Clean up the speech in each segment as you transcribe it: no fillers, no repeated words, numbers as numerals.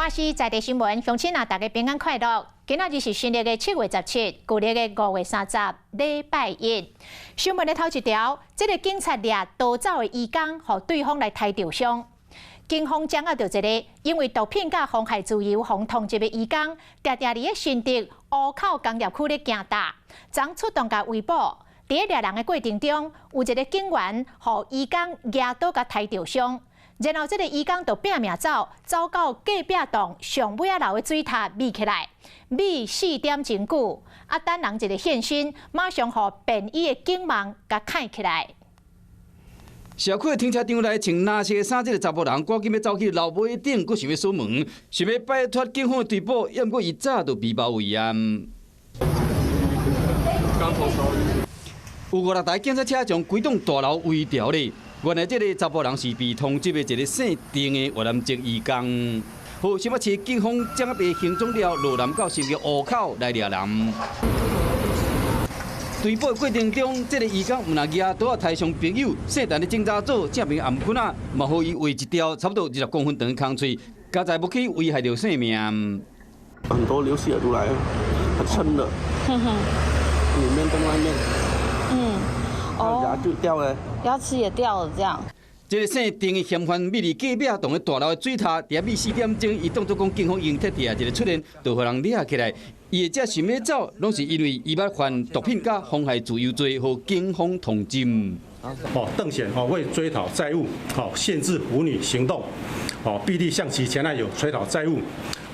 華視在地新聞，鄉親啊，大家平安快樂。今仔日是新曆的7月17，舊曆的5月30，禮拜一。新聞的頭一條，這个警察掠逃走的移工，予對方來刣著傷。警方掌握著一个因為毒品佮妨害自由，予通緝的移工，定定佇咧新竹湖口工業區咧行踏，昨出動共圍捕。佇咧掠人的過程中，有一个警員予移工舉刀共刣著傷。然後這个移工就拚命走，走到隔壁棟上尾仔樓的水塔匿起來，匿4點鐘久，啊等人一个現身，馬上予便衣的警網共崁起來。社區的停車場內穿藍色衫這个查埔人，趕緊欲走去樓尾頂，閣想欲鎖門，想欲擺脫警方的追捕，毋過伊早就被包圍啊。剛有五六台警察車將規棟大樓圍牢咧。原來這个查埔人是被通緝的一个姓鄭的越南籍移工。好，新北市警方掌握行蹤了，落南到新竹湖口來掠人。追捕的過程中，這个移工毋但舉刀仔刣傷朋友，姓陳的偵查組正面頷頸仔，嘛予伊劃一條差不多20公分長的空喙，佳哉無去危害著性命。很多流血出來，很撐的，裡面跟外面，牙就掉了，牙齒也掉了，這樣。這个姓鄭的嫌犯，匿佇隔壁棟的大樓的水塔，佇遐匿4點鐘，伊當作講警方用鐵鐵一个出現，就予人掠起來。伊會遮想欲走，攏是因為伊捌犯毒品佮妨害自由罪，予警方通緝。哦，鄧顯哦為追討債務，哦限制吳女行動，哦必力向其前男友追討債務。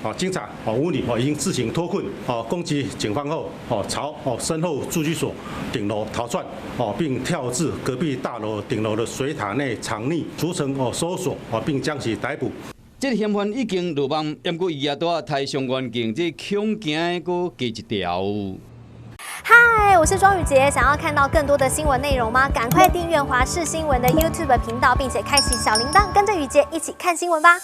哦，經查哦吳女哦已經自行脫困，哦攻擊警方後，哦朝哦身後住居所頂樓逃竄，哦並跳至隔壁大樓頂樓的水塔內藏匿，逐層哦搜索哦並將其逮捕。這个嫌犯已經落網，毋過伊舉刀仔刣傷員警，這恐驚閣加一條。嗨，我是莊宇傑，想要看到更多的新聞內容嗎？趕快訂閱華視新聞的 YouTube 頻道，並且開啟小鈴鐺，跟着宇傑一起看新聞吧。